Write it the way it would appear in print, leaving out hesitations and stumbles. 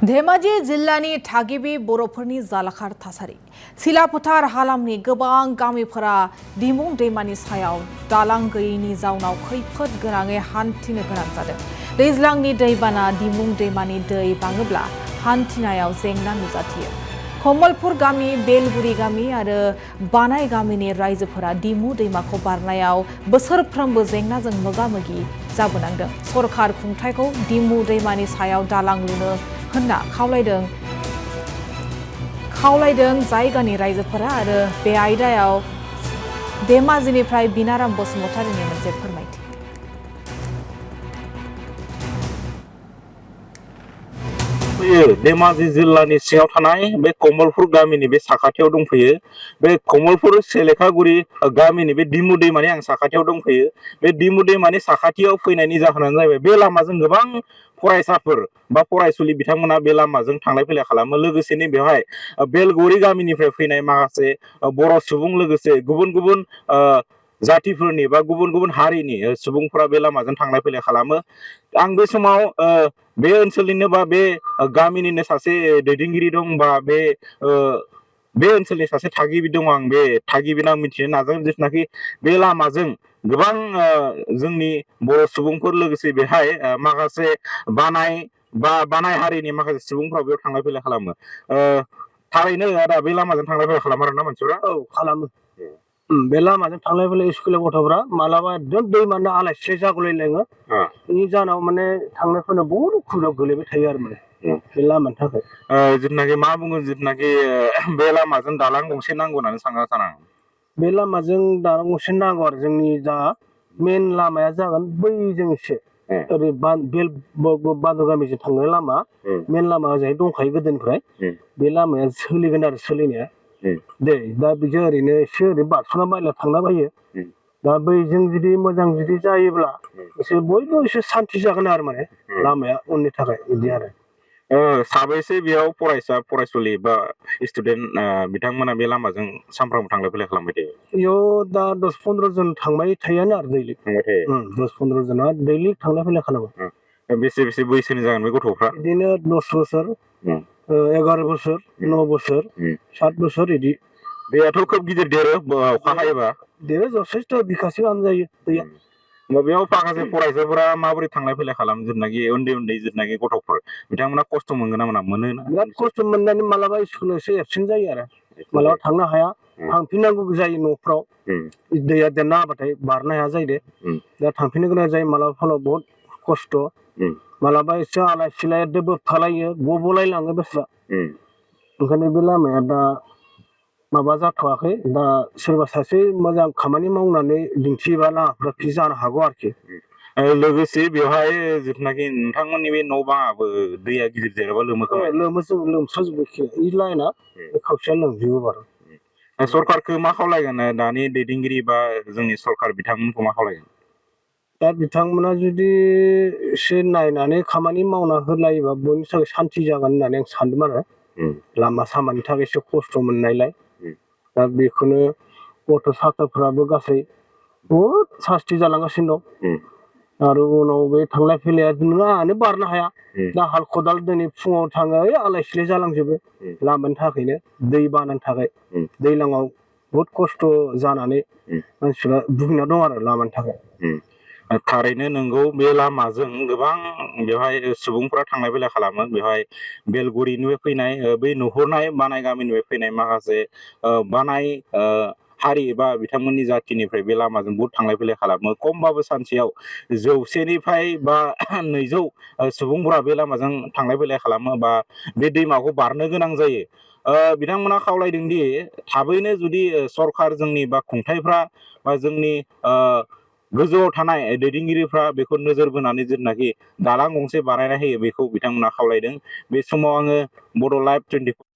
धेमाजि जिल्लानि थागिबि बर'फोरनि जालाखार थासारि सिलाफोथार हालामनि गोबां गामिफोरा दिमुं दैमानि सायाव दालां गैयैनि जाउनाव खैफोद गोनाङै हान्थिनो गोनां जादों। दैज्लांनि दैबाना दिमुं दैमानि दै बाङोब्ला हान्थिनायाव जेंना नुजाथियो। कमलपुर गामि, बेलगुरि गामि आरो बानाय गामिनि रायजोफोरा दिमु दैमाखौ बारनायाव बोसोरफ्रोमबो जेंनाजों मोगा-मोगि जाबोनांदों। सरकार खुंथायखौ दिमु दैमानि सायाव दालां लुनो होनना खावलायदों जायगानि रायजोफोरा आरो बे आयदायाव धेमाजिनिफ्राय बिनाराम बसुमतारीनि मोनसे फोरमायथि। धेमाजि जिल्लानि सिङाव थानाय बे कमलपुर गामिनि बे साखाथियाव दंफैयो। बे कमलपुर सेलेखागुरि गामिनि बे दिमु दैमानि आं साखाथियाव दंफैयो। बे दिमु दैमानि साखाथियाव फैनायनि जाहोनानो जाहैबाय बे लामाजों गोबां फरायसाफोर बा फरायसुलि बिथांमोना बे लामाजों थांलाय फैलाय खालामो। लोगोसेनो बेवहाय बेलगुरि गामिनिफ्राय फैनाय माखासे बर' सुबुं लोगोसे गुबुन गुबुन जातिफोरनि बा गुबुन गुबुन हारिनि सुबुंफोरा बे लामाजों थांलाय फैलाय खालामो। आं बे समाव बे ओनसोलनिनो बा बे गामिनिनो सासे दैदेनगिरि दं बा बे ओनसोलनि सासे थागिबि दं। आं बे थागिबिनाव मिथिनो नाजागोन जिथुनाखि बे लामाजों गोबां जोंनि बर' सुबुंफोर लोगोसे बेहाय माखासे बानाय हारिनि माखासे सुबुंफ्रा बेयाव थांलाय फैलाय खालामो। थारैनो आदा बे लामाजों थांलाय फैलाय खालामो आरोना मानसिफोरा? औ खालामो। बे लामाजों थांलाय फैलाय स्कुलनि गथ'फ्रा मालाबा एकदम दैमानो आलाय सिलाय जागुलायलाङो। बेनि जाहोनाव माने थांनाय फैनाय बहुद उसुबिदायाव गोलैबाय थायो आरो माने बे लामानि थाखाय। जिथुनाखि मा बुङो जिथुनाखि बे लामाजों दालां गंसे नांगौ होननानै साना? बे लामाजों दालां गंसे नांगौ आरो जोंनि दा मेन लामाया जागोन बैजों एसे ओरै बान्दो गामिजों थांनाय लामा मेन लामा ओजोंहाय दंखायो गोदोनिफ्राय। बे लामाया सोलिगोन आरो सोलिनाया दा बिजों ओरैनो एसे ओरै बारस'ना बायला थांला बायो। दा बैजों जुदि मोजां जुदि जायोब्ला एसे बयबो एसे सान्थि जागोन आरो माने लामाया उननि थाखाय बिदि आरो। साबैसे बेयाव फरायसा फरायसुलि बा स्टुडेन्ट बिथांमोना बे लामाजों सानफ्रामबो थांलाय फैलाय खालामबाय थायो? बेयाव दा 10-15 जन थांबाय थायोआनो आरो दैलि थांबाय थायो। 10-15 जना दैलि थांलाय फैलाय खालामो। बेसे बैसोनि जागोन बे गथ'फ्रा? बिदिनो 10 बोसोर 11 बोसोर 9 बोसोर 7 बोसोर बिदि। दैयाथ' खोब गिदिर देरो अखा हायोबा? देरो जथेस्थ' बिखासे गाहाम जायो दैया। बेयाव माखासे फरायसाफोरा माबोरै थांलाय फैलाय खालामो जिथुनाखि उन्दै जिथुनाखि गथ'फोर बिथांमोना खस्थ' मोनगोन ना मोना? मोनो बिराद खस्थ' मोननानै मालाबा स्कुलाव एसे एबसेन्ट जायो आरो मालाबा थांनो हाया थांफिननांगौ जायो न'फ्राव दैया देरना होबाथाय बारनो हाया जायो दे दा थांफिननो गोनां जायो मालाबा फलाव बहुद खस्थ'। मालाबा एसे आलाय सिलाय बोबथालायो गबलायलाङो बेस्रा। ओंखायनो बे लामाया दा माबा जाथ'वाखै। दा सोरबा सासे मोजां खामानि मावनानै दिन्थियोबा लामाफ्रा थि जानो हागौ आरोखि। लोगोसे बेवहाय जिथुनाखि नोंथांमोननि बे न' बाङाबो दैया गिदिर देरोबा लोमो खोमा? लोमसाजोबो इ लाइना खावसेया लोमजोबो बार। सरकारखौ मा खावलायगोन दानि दैदेनगिरि बा जोंनि सरकार बिथांमोनखौ मा खावलायगोन? दा बिथांमोना जुदि एसे नायनानै खामानि मावना होलायोबा बयनि थाखाय सान्थि जागोन होननानै आं सानदों आरो। लामा सामानि थाखाय एसे खस्थ' मोननायलाय दा बेखौनो गथ' साथ्र'फ्राबो गासै बहुद सास्ति जालांगासिनो दं। आरो उनाव बे थांलाय फैलाया नोंआनो बारनो हाया। दा हाल खदाल दिनै फुङाव थाङो आलाय सिलाय जालांजोबो लामानि थाखायनो दै बानानि थाखाय। दैज्लाङाव बहुद खस्थ' जानानै मानसिफ्रा भुगिना दं आरो लामानि थाखाय। थारैनो नंगौ बे लामाजों गोबां बेवहाय सुबुंफोरा थांलाय फैलाय खालामो। बेवहाय बेलगुरिनिफ्राय फैनाय बै नुहुरनाय बानाय गामिनिफ्राय फैनाय माखासे बानाय हारि बा बिथांमोननि जातिनिफ्राय बे लामाजों बहुद थांलाय फैलाय खालामो। खमबाबो सानसेयाव 100निफ्राय बा 200 सुबुंफोरा बे लामाजों थांलाय फैलाय खालामो बा बे दैमाखौ बारनो गोनां जायो। बिथांमोना खावलायदों दि थाबैनो जुदि सरकार जोंनि बा खुंथायफ्रा बा जोंनि गोजौआव थानाय दैदेनगिरिफ्रा बेखौ नोजोर बोनानै जेनाखि दालां गंसे बानायना होयो बेखौ बिथांमोना खावलायदों। बे समाव आङो बड' लाइभ 24